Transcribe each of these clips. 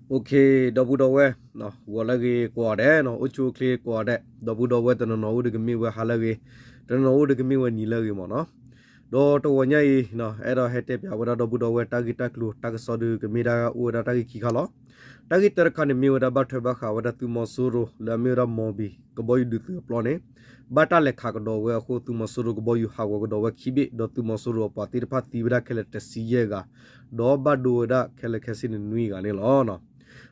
ဒီပုၢ်ဒီဝဲၢ်, ဂီၤလၢအဂ့ၤကိးဂၤဒဲး, အိၣ်ဆူၣ်အိၣ်ချ့ကိးဂၤဒဲး, ဒီပုၢ်ဒီဝဲၢ်တနီၤနီၤအိၣ်ဒီးကမ့ၢ်ဝဲဟါလၢအဂ့ၤ, တနီၤနီၤအိၣ်ဒီးကမ့ၢ်ဝဲနံၤလၢအဂ့ၤမ့ၢ်နီၤ. ဒီးတဂီၤညါအံၤ အဲၣ်ဒိးဟဲတဲပၠးဝဲဒၣ်ဒီပုၢ်ဒီဝဲၢ်တၢ်ဂ့ၢ်တၢ်ကျိၤတၢ်ကစီၣ်ဒီးကမ့ၢ်ဒၣ်အိၣ်ဝဲဒၣ်တၢ်ဂ့ၢ်ခံခါလီၤ. တၢ်ဂ့ၢ်တၢတခါန့ၣ်မ့ၢ်ဝဲဒၣ်ဘၣ်ထွဲဘၣ်ဃးဝဲဒၣ်သုးမီၤစိရိၤလၢအမ့ၢ်ဝဲဒၣ် Mawbyn ကဘီယူၤဒုးသုးအပျီန့ၣ် ဘၣ်တၢ်လဲၤခးကဒီးဝဲအဃိ သုးမီၤစိရိၤကဘီယူၤဟးဂီၤကဒီးဝဲခံဘ့ၣ် ဒီးသုးမီၤစိရိၤအပှၤသ့ၣ်တဖၣ်သံဝဲဒၣ်ခဲလၢာ်တဆံယဲၢ်ဂၤ, ဒီးဘၣ်ဒိဝဲဒၣ်ခဲလၢာ်ခဲဆ့န့ၣ်နွံဂၤန့ၣ်လီၤ.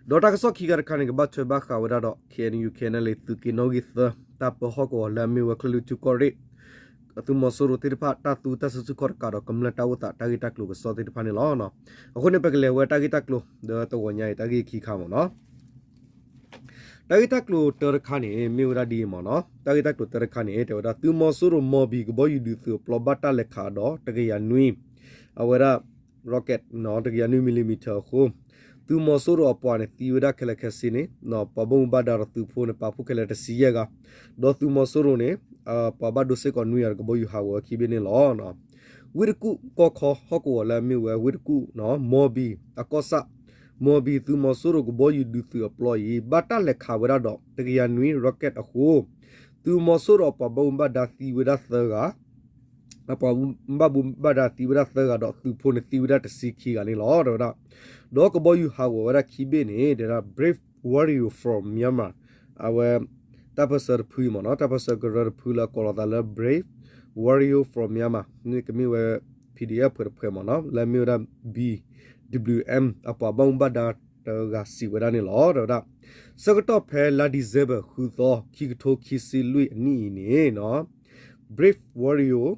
ဒီးတၢ်ကစီၣ်ခံခါတခါန့ၣ် ကဘၣ်ထွဲဘၣ်ဃးဝဲဒၣ်ဒီး KNU KNLA သုးက့နီၣ်ဂံၢ်သၢ တၢ်ပၢဟီၣ်ကဝီၤလၢအမ့ၢ်ဝဲကၠဲၤလွီၢ်ထူၣ်ကီၢ်ရ့ၣ် သုးမီၤစိရိၤသ့ၣ်တဖၣ်တၢ်သူတၢ်စုဆူၣ်ခီၣ်တကးဒီးကမျၢၢ်တၢ်အိၣ်သးတၢ်ဂ့ၢ်တၢ်ကျိၤကစီၣ်သ့ၣ်တဖၣ်န့ၣ်လီၤ. အဃိန့ၣ် ပကလဲၤဝဲတၢ်ဂ့ၢ်တၢ်ကျိၤ ဒီးတဂီၤညါအံၤတၢ်ဂ့ၢ်ခံခါမ့ၢ်နီၤ. တၢ်ဂ့ၢ်တၢ်ကျိၤတၢတခါန့ၣ် မ့ၢ်ဝဲဒၣ်ဒ်အံၤမ့ၢ်နီၤ. တၢ်ဂ့ၢ်တၢ်ကျိၤတၢတခါန့ၣ် တဲဝဲဒၣ် သုးမီၤစိရိၤ Mawbyn ကဘီယူၤဒုးသုးအပျီဘၣ်တၢ်လဲၤခးဒီး တကယၤနွံ အဝဲဒၣ် rocket တကယၤနွံ မံၤလံမံၤထၢၣ်အဃိ သုးမီၤစိရိၤအပှၤန့ၣ် သံဝဲဒၣ်ခဲလၢာ်ခဲဆ့န့ၣ် ပှၤဘၣ်မူဘၣ်ဒါဒီးသုးဖိန့ၣ် ပာ်ဖှိၣ်ခဲလၢာ်တဆံယဲၢ်ဂၤ, ဒီးသုးမီၤစိရိၤန့ၣ် ပှၤဘၣ်ဒိစ့ၢ်ကီးနွံဂၤဒီးကဘီယူၤဟးဂီၤခံဘ့ၣ်န့ၣ်လီၤ. ဝ့ၢ်တကူၣ်ကီၢ်ခီဟီၣ်ကဝီၤလၢအမ့ၢ်ဝဲဝ့ၢ်တကူၣ် Mawbyn အကီၢ်ဆၣ် Mawbyn သုးမီၤစိရိၤကဘီယူၤဒုးသုးအပျီအံၤ ဘၣ်တၢ်လဲၤခးဝဲဒၣ်ဒီး တကယၤနွံ rocket အဃိ သုးမီၤစိရိၤအပှၤဘၣ်မူဘၣ်ဒါသံဝဲဒၣ်သၢဂၤ အပှၤဘၣ်မူဘၣ်ဒါသံဝဲဒၣ်သၢဂၤဒီးသုးဖိန့ၣ်သံဝဲဒၣ်တဆံခံဂၤန့ၣ်လီၤ တဲဝဲဒၣ်. ဒီးကဘီယူၤဟးဂီၤဝဲဒၣ်ခံဘ့ၣ်န့ၣ် တဲဝဲဒၣ် Brave Warrior from Myanmar အဝဲ တၢ်ပၢၢ်ဆၢတဖုအံၤမ့ၢ်နီၤ, တၢ်ပၢၢ်ဆၢကရၢတဖုလၢအကိးလီၤသးလၢ Brave Warrior from Myanmar န့ၣ်ကမ့ၢ်ဝဲ PDF ဖှဲးတဖှဲးမ့ၢ်နီၤ, လၢအမ့ၢ်ဝဲဒၣ် B W M အပှၤဘၣ်မူဘၣ်ဒါတဂၤစံးဝဲဒၣ်န့ၣ်လီၤ တဲဝဲဒၣ်. ဆၢကတီၢ်ဖဲလါ December ဃုသီ ခံကထိခံဆံလွံၢ်အနံၣ်အံၤန့ၣ် Brave Warrior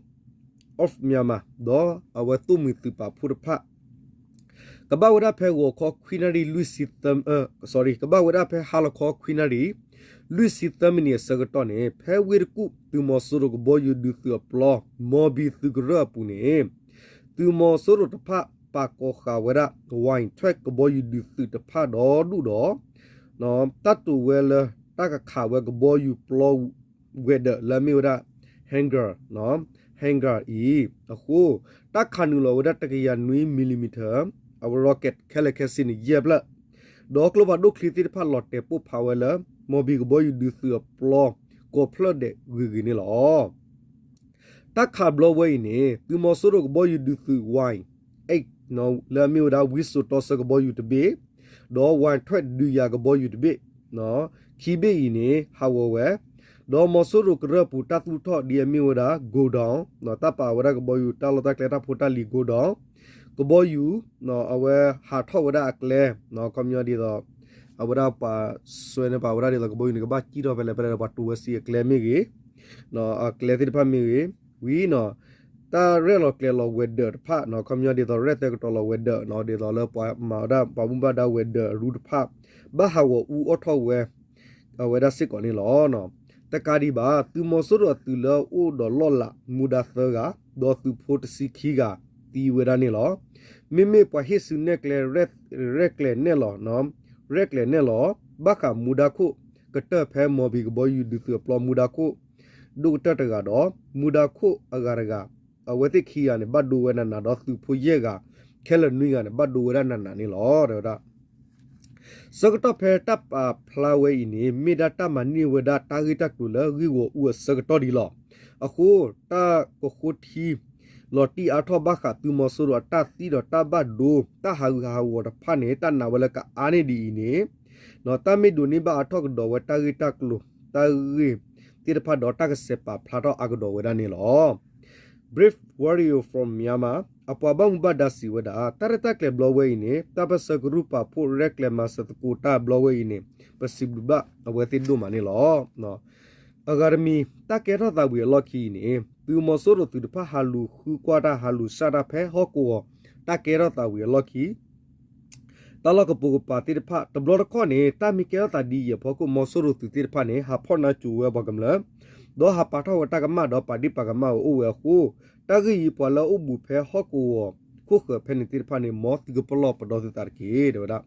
of Myanmar ဒီးအဝဲသိၣ်မှံၤသုးပာ်ဖှိၣ်တဖၣ် ကဘၣ်ဝဲဒၣ်ဖဲဂီၤခီခွံနၣ်ရံၣ် လွံၢ်ဆံသၢ, ကဘၣ်ဝဲဒၣ်ဖဲဟါလီၤခီခွံနၣ်ရံၣ် လွံၢ်ဆံသၢမံးနံးအဆၢကတီၢ်န့ၣ် ဖဲဝ့ၢ်တကူၣ်သုးမီၤစိရိၤကဘီယူၤဒုးသုးအပျီ Mawbyn သုးကရၢအပူၤန့ၣ် သုးမီၤစိရိၤတဖၣ်ပာ်ကီၤဃာ်ဝဲဒၣ် Y twelve ကဘီယူၤဒုးသုးတဖၣ်ဒီဒူၣ်ဒီး တၢ်တိာ်ဝဲလၢတၢ်ကခးဝဲကဘီယူၤပျီ ဝဲၤဒၢးလၢအမ့ၢ်ဝဲဒၣ် hangar, hangar အံၤအဃိ တၢ်ခးနုာ်လီၤဝဲဒၣ်တကယၤနွံ မံၤလံၤမံၤထၢၣ် အဝဲ rocket ခဲလၢာ်ခဲဆ့န့ၣ်ယဲၢ်ဖျၢၣ်, ဒီးကျိဖးဒိၣ်ချံသ့ၣ်တဖၣ်လီၤတဲာ်ပိၢ်ဖးဝဲလၢ Mawbyn ကဘီယူၤဒုးသုးအပျီ ကိးဖျၢၣ်ဒဲးဂ့ၤဂ့ၤန့ၣ်လီၤ. တၢ်ခးဘျီဝဲအံၤန့ၣ် သုးမီၤစိရိၤကဘီယူၤဒုးသုး Y eight လၢအမ့ၢ်ဝဲဒၣ် ဝံစိာ်တီဆၢကဘီယူၤတဘ့ၣ်, ဒီး Y twelve ဒုးယၤကဘီယူၤတဘ့ၣ်, ခံဘ့ၣ်အံၤန့ၣ် ဟးဂီၤဝဲ, ဒီးမီၤစိရိၤကရၢၢ်ပူၤတၢ်သူၣ်ထီၣ်ဒ်အမ့ၢ်ဝဲဒၣ် godown တၢ်ပာ်ဝဲဒၣ်ကဘီယူၤတၢ်လီၢ်တၢ်ကျဲတၢ်ဖိတၢ်လံၤ godown, ကဘီယူၤ အဝဲဟးထီၣ်ဝဲဒၣ်အကျဲ ခီပညီဒ်သိး အဝဲဒၣ်ပှၤစွဲန့ၢ်ပာ်ဝဲဒၣ်ဒ်သိးကဘီယူၤန့ၣ် ကဘၣ်စံၣ်ထီၣ်ဖဲလဲၣ်ဖဲလဲၣ်ဒီး ပှၤတိာ်ဝဲဆံးအကျဲမ့ၢ်ဂ့ၤ, အကျဲသ့ၣ်တဖၣ်မ့ၢ်ဂ့ၤ, ဝံၤ တၢ်ရဲၣ်လီၤကျဲၤလီၤဝဲၤဒၢးတဖၣ် ခီပညီဒ်သိးရဲၣ်သဲကတီၤလီၤဝဲၤဒၢး ဒ်သိးလၢပှၤမၤဝဲဒၣ်ပှၤဘၣ်မူဘၣ်ဒါဝဲၤဒၢးအရူတဖၣ် ဘၣ်ဟးဂီၤအူအီၣ်ထီၣ်ဝဲ အဝဲဒၣ်စ့ၢ်ကီးန့ၣ်လီၤ. တကးဒံးဘၣ် သုးမီၤစိရိၤအသုးလၢအအိၣ်ဒီးလီၢ်လၤမူဒါသၢဂၤ ဒီးသုးဖိတဆံခံဂၤ သံဝဲဒၣ်န့ၣ်လီၤ. မ့မ့ၢ်ပှၤဟ့ၣ်စုနဲၣ်ကျဲ ရဲၣ်ကျဲၤနဲၣ်လီၤ ရဲၣ်ကျဲၤနဲၣ်လီၤ ဘၣ်ဃးမူဒါခိၣ်ကတၢၢ်ဖဲ Mawbyn ကဘီယူၤဒုးသုးအပျီမူဒါခိၣ် ဒိၣ်ကတၢၢ်တဂၤဒီး မူဒါခိၣ်အဂၤတဂၤ အဝဲသ့ၣ်ခံဂၤန့ၣ် ဘၣ်ဒိဝဲနးနးဒီးသုးဖိယဲၢ်ဂၤ ခဲလၢာ်နွံဂၤန့ၣ် ဘၣ်ဒိဝဲဒၣ်နးနးန့ၣ်လီၤ တဲဝဲဒၣ်. ဆၢကတီၢ်ဖဲတၢ်ပာ်ဖျါဝဲအံၤန့ၣ် မ့ၢ်ဒၣ်တၢ်မၤန့ၢ်ဝဲဒၣ်တၢ်ဂ့ၢ်တၢ်ကျိၤလၢဂ့ၢ်ဂီၤအူအဆၢကတီၢ်ဒံးလီၤ. အဃိ တၢ်ကဃိထံ လီၤတံၢ်အါထီၣ်ဘၣ်ဃးသုးမီၤစိရိၤအတၢ်သံဒီးတၢ်ဘၣ်ဒိ တၢ်ဟးဂူာ်ဟးဂီၤတဖၣ်န့ၣ် တၢ်နာ်ဝဲလၢကအါန့ၢ်ဒ်အံၤန့ၣ် တၢ်မ့ၢ်ဒိးန့ၢ်ဘၣ်အါထီၣ်ကဒီးဝဲတၢ်ဂ့ၢ်တၢ်ကျိၤ တၢ်ဂ့ၢ်သ့ၣ်တဖၣ်ဒီးတၢ်ကစဲးပာ်ဖျါထီၣ်အါကဒီးဝဲဒၣ်န့ၣ်လီၤ. Brave Warrior from Myanmar အပှၤဘၣ်မူဘၣ်ဒါစံးဝဲဒၣ် တၢ်ရဲၣ်တၢ်ကျဲၤဘျီဝဲအံၤန့ၣ် တၢ်ပၢၢ်ဆၢကရူၢ်ပာ်ဖှိၣ်ရဲၣ်ကျဲၤမၤစၢၤသကိးတၢ်ဘျီဝဲအံၤန့ၣ် ပစံးဘျုးဘၣ်အဝဲသ့ၣ်ဒိၣ်မးန့ၣ်လီၤ. အဂၤတမံၤ တၢ်ကဲထီၣ်သးဝံၤအလီၢ်ခံအံၤန့ၣ် သုးမီၤစိရိၤသုးတဖၣ်ဟးလူၤဃုကွၢ်တၢ်ဟးလူၤစၢ်တၢ်ဖဲဟီၣ်ကဝီၤ တၢ်ကဲထီၣ်သးဝံၤအလီၢ်ခံ တၢ်လီၢ်ကပိာ်ကပၤသ့ၣ်တဖၣ် တဘျီတခီၣ်န့ၣ် တၢ်မ့ၢ်ကဲထီၣ်သးဒ်အံၤအဖီခိၣ် မီၤစိရိၤသုးသ့ၣ်တဖၣ်န့ၣ် ဟးဖီၣ်နါစိၤဝဲပှၤကမျၢၢ် ဒီးဟးပာ်ထီၣ်ဝဲတၢ်ကမၣ်ဒီးပာ်ဒ့ၣ်ပာ်ကမၣ်ဝဲအိၣ်ဝဲအဃိ တၢ်ဂ့ၢ်အံၤပှၤလၢအအိၣ်ဘူးဖဲဟီၣ်ကဝီၤခိၣ်ဃၢၤဖဲန့ၣ်သ့ၣ်တဖၣ်န့ၣ် မ်သုကပလီၢ်ပဒီသုသးတက့ၢ် တဲဝဲဒၣ်.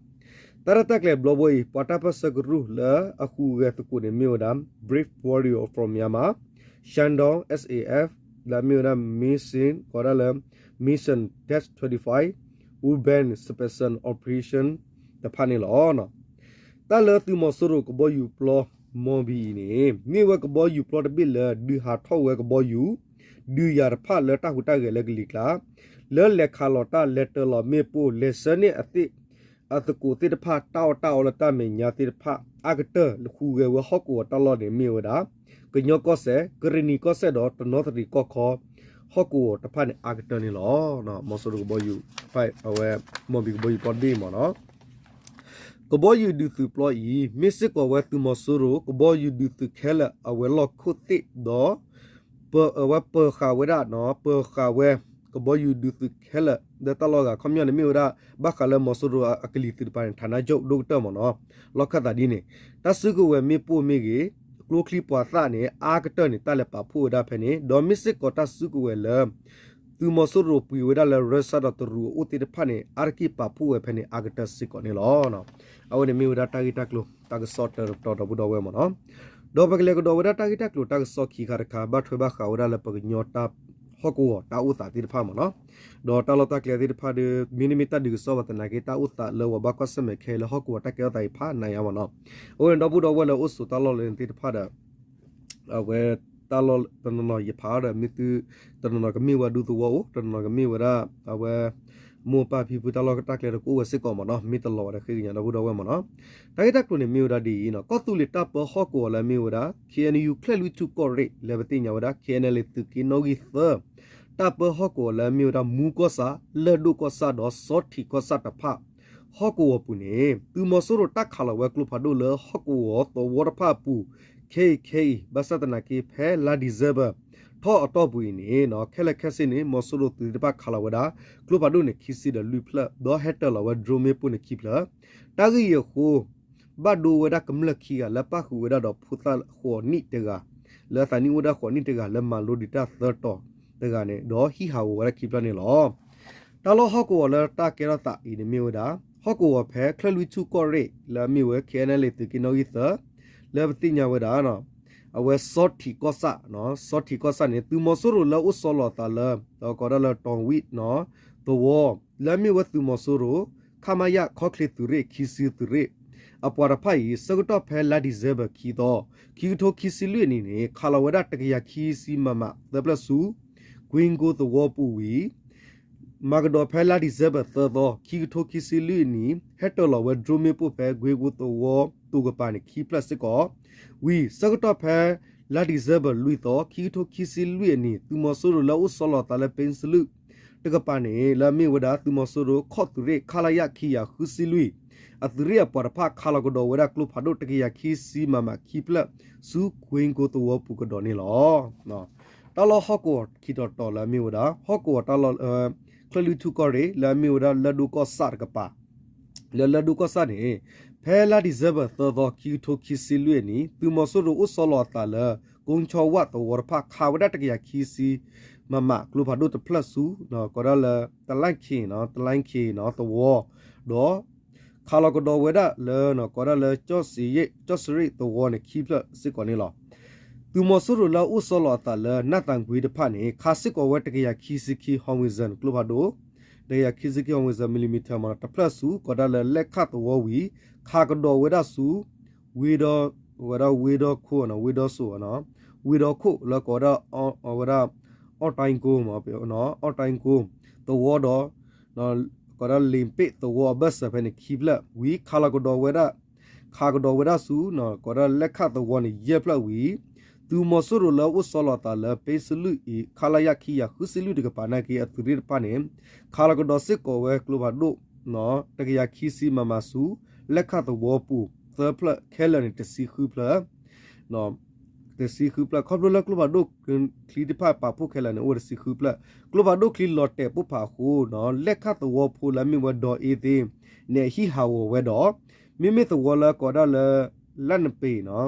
တၢ်ရဲၣ်တၢ်ကျဲၤဘျီဝဲအံၤ ပှၤတၢ်ပၢၢ်ဆၢကရူၢ်လၢအဟူးဂဲၤသကိးန့ၣ်မ့ၢ်ဝဲဒၣ် Brave Warrior from Myanmar, Shandong S A F လၢအမ့ၢ်ဝဲဒၣ် Mission ကိးဒၣ်လၢ Mission Dash twenty-five, Urban Special Operation တဖၣ်န့ၣ်လီၤ. တၢ်လၢသုးမီၤစိရိၤကဘီယူၤပျီ မီဘံအံၤန့ၣ် မ့ၢ်ဝဲကဘီယူၤပျီတဘ့ၣ်လၢဒုးဟးထီၣ်ဝဲကဘီယူၤ ဒုးယၤတဖၣ်လၢတၢ်ဟူးတၢ်ဂဲၤလၢကလံၤကျါ လၢလဲၤခးလီၤတၢ် လဲၤတၢလီၤမ့ၣ်ပိၢ် လဲၤဆှၢန့ၢ်အသ့ၣ်အသကိးသ့ၣ်တဖၣ် တၢ်အီၣ်တၢ်အီလၢတၢ်မဲာ်ညါသ့ၣ်တဖၣ် အါကတၢၢ်ဟူးဂဲၤဝဲဟီၣ်ကဝီၤတၢ်လီၢ်န့ၣ်မ့ၢ်ဝဲဒၣ် ကညီကီၢ်စဲၣ်, ကရ့ၣ်နံၤကီၢ်စဲၣ်ဒီးတနီသရံၣ်ကီၢ်ခီ ဟီၣ်ကဝီၤတဖၣ်န့ၣ် အါကတၢၢ်န့ၣ်လီၤ. မီၤစိရိၤကဘီယူၤ အဝဲ မီဘံကဘီယူၤပျီတဘ့ၣ်မ့ၢ်နီၤ ကဘီယူၤဒုးသုးပျီအံၤ မ့ၢ်စ့ၢ်ကီးဝဲသုးမီၤစိရိၤ ကဘီယူၤဒုးသုးခဲလၢာ်အဝဲၤလီၢ်ခိၣ်သ့ၣ်ဒီး အဝဲပၢၤဃာ်ဝဲဒၣ်နီၤ ပၢၤဃာ်ဝဲ ကဘီယူၤဒုးသုးခဲလၢာ် လၢတၢ်လီၢ်အဂၤ ခီပညီန့ၣ်မ့ၢ်ဝဲဒၣ် ဘၣ်ဃးလၢမီၤစိရိၤအကလံၤသုးတပၤန့ၣ် ဌာနချုပ် ဒိၣ်ကတၢၢ်မ့ၢ်နီၤ လီၢ်ခၢၣ်သးဒ်န့ၣ် တၢ်စုကဝဲၤမ့ၣ်ပိၢ်မ့ၢ်ဂ့ၤ ကျိချံပှၤသၣ်န့ၣ် အါကတၢၢ်န့ၣ် တၢ်လဲၤပာ်ဖှိၣ်ဝဲဒၣ်ဖဲန့ၣ် ဒီးမ့ၢ်စ့ၢ်ကီးတၢ်စုကဝဲၤလၢ သုးမီၤစိရိၤပှ့ၤဝဲဒၣ်လၢ Russia ဒီးတရူးအအိၣ်သ့ၣ်တဖၣ်န့ၣ် အါတက့ၢ်ပာ်ဖှိၣ်ဝဲဖဲန့ၣ် အါကတၢၢ်စ့ၢ်ကီးန့ၣ်လီၤ. အဝဲန့ၣ်မ့ၢ်ဝဲဒၣ်တၢ်ဂ့ၢ်တၢ်ကျိၤ တၢ်ကစီၣ်တၢတပတီၢ်ဒီပုၢ်ဒီဝဲၢ်မ့ၢ်နီၤ ဒီးပကလဲၤကဒီးဝဲဒၣ်တၢ်ဂ့ၢ်တၢ်ကျိၤတၢ်ကစီၣ်ခံခါတခါ ဘၣ်ထွဲဘၣ်ဃးဝဲဒၣ်လၢပကညီတၢ် ဟီၣ်ကဝီၤတၢ်အိၣ်သးသ့ၣ်တဖၣ်မ့ၢ်နီၤ ဒီးတၢ်လီၢ်တၢ်ကျဲသ့ၣ်တဖၣ်ဒီး မ့တမ့ၢ်တၢ်ဒုးကစီၣ်ဘၣ်သနာ်က့ တၢ်အိၣ်သးလၢပှၤဘၣ်ကွၢ်ဆၢၣ်မဲာ်ခဲအံၤလၢဟီၣ်ကဝီၤတၢ်ကဲထီၣ်သးအံၤဖးနးယါမ့ၢ်နီၤ အဝဲန့ၣ်ဒီပုၢ်ဒီဝဲၢ်လၢအိၣ်ဆိးတၢ်လီၢ်လၢန့ၣ်သ့ၣ်တဖၣ်ဒီး အဝဲ တၢ်လီၢ်တနီၤနီၤယဖးအီၤဒီး မ့ၢ်သု တနီၤနီၤကမ့ၢ်ဝဲဒူသဝီအိၣ် တနီၤနီၤကမ့ၢ်ဝဲဒၣ် အဝဲ မိၢ်ပၢ်ဖံဖုတၢ်လီၢ်တၢ်ကျဲဒီးကအိၣ်ဝဲစ့ၢ်ကီးမ့ၢ်နီၤ မ့ၢ်တလီၤဝဲဒီးဃ့ကညးဒီပုၢ်ဒီဝဲၢ်မ့ၢ်နီၤ တၢ်ဂ့ၢ်တၢ်ကျိၤန့ၣ်မ့ၢ်ဝဲဒၣ်ဒ်အံၤနီၤ ကီၢ်သူလ့ၤတၢ်ပၢဟီၣ်ကဝီၤလၢအမ့ၢ်ဝဲဒၣ် KNU ချဲၣ်လွံၢ်ထူၣ်ကီၢ်ရ့ၣ် လၢပသ့ၣ်ညါဝဲဒၣ် KNLA သုးက့နီၣ်ဂံၢ်သၢ တၢ်ပၢဟီၣ်ကဝီၤလၢအမ့ၢ်ဝဲဒၣ် မူကီၢ်ဆၣ်, လၢၢ်ဒိၣ်ကီၢ်ဆၣ်ဒီးစီထံးကီၢ်ဆၣ်တဖၣ် ဟီၣ်ကဝီၤပူၤန့ၣ် သုးမီၤစိရိၤတၢ်ခးလီၤဝဲကျိဖးဒိၣ်လၢဟီၣ်ကဝီၤသဝီတဖၣ်အပူၤ ခဲအံၤခဲအံၤ ဘၣ်ဆၣ်သနာ်က့ ဖဲလါ December ထီၣ်အတီၢ်ပူၤအံၤန့ၣ် ခဲလၢာ်ခဲဆ့န့ၣ် မီၤစိရိၤသုးသ့ၣ်တဖၣ်ခးလီၤဝဲဒၣ် ကျိဖးဒိၣ်န့ၣ် ခံဆံဒီးလွံၢ်ဖျၢၣ် ဒီးဟဲတၢၤလီၤဝဲ drone မ့ၣ်ပိၢ်န့ၣ်ခံဖျၢၣ် တၢ်ဂ့ၢ်အံၤအဃိ ဘၣ်ဒိဝဲဒၣ်ကမျၢၢ်ခံဂၤလၢပၣ်ဃုာ်ဝဲဒၣ်ဒီးဖိသၣ်ဃိးနံၣ်တဂၤ လၢအသးနံၣ်အိၣ်ဝဲဒၣ်ဃိးနံၣ်တဂၤလၢမၤလိဒံးတၢ်သၢတီၤတဂၤန့ၣ် ဒီးဟံးဟးဂီၤဝဲဒၣ်ခံဖျၢၣ်န့ၣ်လီၤ. တၢ်လီၢ်ဟီၣ်ကဝီၤလၢတၢ်ကဲထီၣ်သးအံၤန့ၣ်မ့ၢ်ဝဲဒၣ် ဟီၣ်ကဝီၤဖဲချၢၣ်လွံၢ်ထူၣ်ကီၢ်ရ့ၣ် လၢအမ့ၢ်ဝဲ KNLA သုးက့နီၣ်ဂံၢ်သၢ လၢပသ့ၣ်ညါဝဲဒၣ် အဝဲစီထံးကီၢ်ဆၣ်, စီထံးကီၢ်ဆၣ်န့ၣ် သုးမီၤစိရိၤလၢအိၣ်ဆီလီၤအသးလၢ ကိးဒၣ်လၢ တီဝံၣ် သဝီ လၢအမ့ၢ်ဝဲသုးမီၤစိရိၤ ခမရ ခီချ့သုးရ့ၣ် ခံဆံသုးရ့ၣ် အပှၤတဖၣ်အံၤ ဆၢကတီၢ်ဖဲလါ December ခံသီ ခံကထိခံဆံလွံၢ်အနံၤန့ၣ် ခးလီၤဝဲဒၣ် တကယၤခံဆံ MM သၢဖျၢၣ်ဆူ ကွ့ကိသဝီပူၤဝံၤ မၤကဒီးဖဲလါ December သၢသီ ခံကထိခံဆံလွံၢ်အနံၤ ဟဲတၢၤလီၤဝဲ drone မ့ၣ်ပိၢ်ဖဲ ကွ့ကိသဝီတိၤကပၤန့ၣ် ခံဖျၢၣ်စ့ၢ်ကီး ဝံၤ ဆၢကတီၢ်ဖဲလါ December လွံၢ်သီ ခံကထိခံဆံလွံၢ်အနံၤ သုးမီၤစိရိၤလၢအိၣ်ဆီလီၤအသးလၢ ပ့စလုၣ် တကပၤန့ၣ် လၢအမ့ၢ်ဝဲဒၣ်သုးမီၤစိရိၤ ခီၣ်သုးရ့ၣ် ခလရ ခံကယၤဃုဆံလွံၢ် အသုးရ့ၣ်အပှၤတဖၣ် ခးလီၤကဒီးဝဲဒၣ်ကျိဖးဒိၣ် တကယၤခံဆံ MM ခံဖျၢၣ် ဆူကွ့ကိသဝီပူၤကဒီးန့ၣ်လီၤ. တၢ်လီၢ်ဟီၣ်ကဝီၤခံတီၤတီၤလၢအမ့ၢ်ဝဲဒၣ် ဟီၣ်ကဝီၤတၢ်လီၢ် ချၢၣ်လွံၢ်ထူၣ်ကီၢ်ရ့ၣ် လၢအမ့ၢ်ဝဲဒၣ်လၢၢ်ဒိၣ်ကီၢ်ဆၣ်တကပၤ လၢလၢၢ်ဒိၣ်ကီၢ်ဆၣ်န့ၣ် ဖဲလါ December သၢသီ ခံကထိခံဆံလွံၢ်အနံၤ သုးမီၤစိရိၤအိၣ်ဆီလီၤအသးလၢ ကိဆီဝၣ်သဝီတဖၣ် ခးဝဲဒၣ် တကယၤခံဆံ MM ကျိဖးဒိၣ်တဖျၢၣ်ဆူ ကိးဒၣ်လၢ တလၣ်ခ့နီၤ တလၣ်ခ့နီၤ သဝီ ဒီး ခးလီၤကဒီးဝဲဒၣ်လၢ ကိးဒၣ်လၢ ကၠီၣ်စရ့ၣ်သဝီန့ၣ် ခံဖျၢၣ်စ့ၢ်ကီးန့ၣ်လီၤ. သုးမီၤစိရိၤလၢအအိၣ်ဆီလီၤအသးလၢ နၢ်သၣ်ကွ့တဖၣ်န့ၣ် ခးစ့ၢ်ကီးဝဲ တကယၤခံဆံခံ ဟီၣ်ဝ့ၣ်စၢၣ်န့ၣ် ကျိဖးဒိၣ် တကယၤခံဆံခံ ဟီၣ်ဝ့ၣ်စၢၣ် မံၤလံၤမံၤထၢၣ်မ့ၢ်နီၤ တဖျၢၣ်ဆူ ကိးဒၣ်လၢ လဲၣ်ခၣ်သဝီဝံၤ ခးကဒီးဝဲဒၣ်ဆူ ဝ့ဒီ ဝဲဒၣ်ဝ့ဒီခိၣ်နီၤ ဝ့ဒီစိၣ်နီၤ ဝ့ဒီခိၣ်လၢကိးဝဲဒၣ် ဝဲဒၣ် အီၣ်တၢ်ကိ အီၣ်တၢ်ကိ သဝီဒီး ကိးဒၣ်လ့ၣ်ပ့ၣ်သဝီအဘၢၣ်စၢၤဖဲန့ၣ် ခံဖျၢၣ်ဝံၤ ခးလီၤကဒီးဝဲဒၣ် ခးကဒီးဝဲဒၣ်ဆူ ကိးဒၣ်လဲၣ်ခၣ်သဝီန့ၣ် ယဲၢ်ဖျၢၣ်ဝံၤ သုးမီၤစိရိၤလၢအိၣ်ဆီလီၤအသးလၢ ပ့စလုၣ်အံၤ ခလရ ခံကယၤဃုဆံလွံၢ်တကပၤနာ်က့ အသုးရ့ၣ်တဖၣ်န့ၣ် ခးလီၤကဒီးစ့ၢ်ကီးဝဲကျိဖးဒိၣ် တကယၤခံဆံ MM ဆူ လဲၣ်ခၣ်သဝီပူၤ သၢဖျၢၣ် ခဲလၢာ်န့ၣ် တဆံဃုဖျၢၣ် တဆံဃုဖျၢၣ် ခီဖျိလၢကျိဖးဒိၣ်ချံတဖၣ်ပာ်ဖှိၣ်ခဲလၢာ်န့ၣ် အိၣ်ဝဲတဆံဃုဖျၢၣ် ကျိဖးဒိၣ်ချံလီၤတဲာ်ပိၢ်ဖးအဃိ လဲၣ်ခၣ်သဝီဖိလၢအမ့ၢ်ဝဲဒီးအ့သ့ၣ်န့ၣ် အဟံးဟးဂီၤဝဲဒီး မ့မ့ၢ်သဝီလၢကိးဒၣ်လၢ လၢနပ့ၤ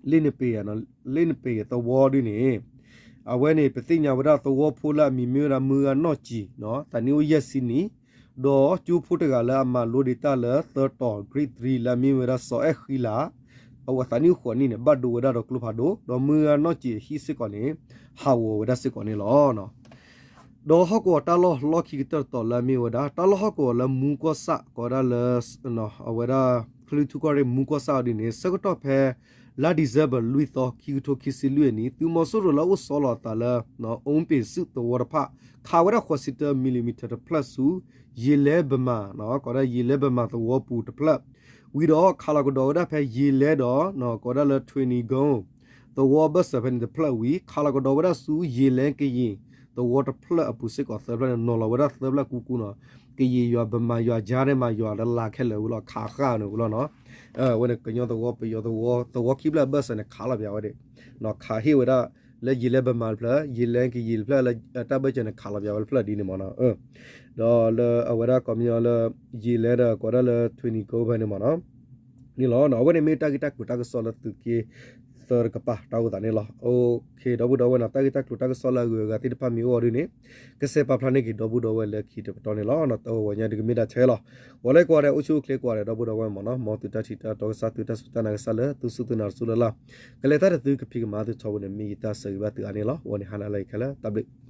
လ့နပ့ၤ လ့နပ့ၤသဝီဒ်န့ၣ် အဝဲန့ၣ် ပသ့ၣ်ညါဝဲဒၣ်သဝီဖိလၢအမံၤမ့ၢ်ဝဲဒၣ် မုၢ်ဂၤနီၢ်ကံၣ် သးနံၣ်အိၣ်ယဲၢ်ဆံနံၣ် ဒီးကၠိဖိတဂၤလၢအမၤလိဒံးတၢ်လၢသၢတီၤ grade three လၢအမ့ၢ်ဝဲဒၣ် စီၤအဲၣ်ဃံလၤ အဝဲသးနံၣ်အိၣ်ဃိးနံၣ်န့ၣ် ဘၣ်ဒိဝဲဒၣ်ဒီးကျိဖးဒိၣ် ဒီးမုၢ်ဂၤနီၢ်ကံၣ်အဟံၣ်စ့ၢ်ကီးန့ၣ် ဟးဂီၤဝဲဒၣ်စ့ၢ်ကီးန့ၣ်လီၤ. ဒီးဟီၣ်ကဝီၤတၢ်လီၢ်လီၢ်ခံကတၢၢ်တတီၤလၢအမ့ၢ်ဝဲဒၣ် တၢ်လီၢ်ဟီၣ်ကဝီၤလၢမူကီၢ်ဆၣ် ကိးဝဲဒၣ်လၢ အဝဲဒၣ် ကလုာ်ထူကီၢ်ရ့ၣ်မူကီၢ်ဆၣ်အီၤဒ်န့ၣ် ဆၢကတီၢ်ဖဲ လါ December လွံၢ်သီ ခံကထိခံဆံလွံၢ်အနံၣ် သုးမီၤစိရိၤလၢအအိၣ်ဆီလီၤအသးလၢ အူပ့ၤစုသဝီတဖၣ် ခးဝဲဒၣ်ဃိးဆံတၢ millimeter တဖျၢၣ်ဆူ ယ့ၤလဲပမၤ ကိးဝဲဒၣ်ယ့ၤလဲပမၤသဝီပူၤတဖျၢၣ် ဝံၤဒီးခးလီၤကဒီးဝဲဒၣ်ဖဲယ့ၤလဲဒီး ကိးဝဲဒၣ်လၢ Twinning Gold သဝီဘၢၣ်စၢၤဖဲန့ၣ်တဖျၢၣ်ဝံၤ ခးလီၤကဒီးဝဲဒၣ်ဆူယ့ၤလဲကယ့ၤ သဝီတဖျၢၣ်အပူၤစ့ၢ်ကီးသၢဖျၢၣ်န့ၣ် နီၤလီၤဝဲဒၣ်သၢဖျၢၣ်ကူကူနီၤ ကယ့ၤယွၤ ဗမာယွၤ ကြားထဲမှာယွၤ လၢလာ်ခဲလၢာ်ဝံၤလီၤ ခးဃာ်န့ၣ်ဝံၤလီၤနီၤ ဝဲန့ၣ်ကညီသဝီ ပယီၤသဝီ သဝီခံဖျၢၣ်အဘၢၣ်စၢၤန့ၣ် ခးလီၤပၠးဝဲဒၣ် ခးဟ့ၣ်ဝဲဒၣ် လၢယ့ၤလဲပမၤတဖျၢၣ် ယ့ၤလဲကယ့ၤတဖျၢၣ်လၢတၢ်ဘၢၣ်စၢၤန့ၣ် ခးလီၤပၠးဝဲတဖျၢၣ်ဒ်န့ၣ်မ့ၢ်နီၤ ဒီးလၢအဝဲဒၣ်ကိးမံၤလၢ ယ့ၤလဲဒီးကိးဒၣ်လၢ Twinning Gold ဖဲန့ၣ်မ့ၢ်နီၤ န့ၣ်လီၤ အဝဲန့ၣ်မ့ၢ်တၢ်ဂ့ၢ်တၢ်ကျိၤတၢ်ကစီၣ်လၢသုးက့သၢတကပၤတၢ်အိၣ်သးန့ၣ်လီၤ ဒီပုၢ်ဒီဝဲၢ်နီၤ တၢ်ဂ့ၢ်တၢ်ကျိၤတၢ်ကစီၣ်လၢအဂုၤအဂၤသ့ၣ်တဖၣ်မ့ၢ်အိၣ်အီၤဒ်န့ၣ် ကစဲးပာ်ဖျါန့ၢ်က့ၤဒီပုၢ်ဒီဝဲၢ်လၢခံတပတီၢ်န့ၣ်လီၤ တဝဲညါဒ်ကမ့ၢ်ဒၣ်ထဲလီၤ ပှၤလၢကွၢ်ဒီးအိၣ်ဆူၣ်အိၣ်ချ့ကွၢ်ဒီးဒီပုၢ်ဒီဝဲၢ်မ့ၢ်နီၤ မ်သုတၢ်ထံၣ်တၢ်တီကစၢ် သုတၢ်စူၢ်တၢ်နာ်ကစၢ်လၢသုစူၢ်သုနာ်တစူၢ်လၢ်လၢ် ကလဲၤတၢ်တသုကဖံးကမၤသုထီဘိန့ၣ် မ့ၢ်ယတၢ်ဆၢဂ့ၤဘၣ်သုအါန့ၣ်လီၤ အဝဲန့ၣ်ဟါနၤလၢယခဲလၢာ် တၢ်ဘျုး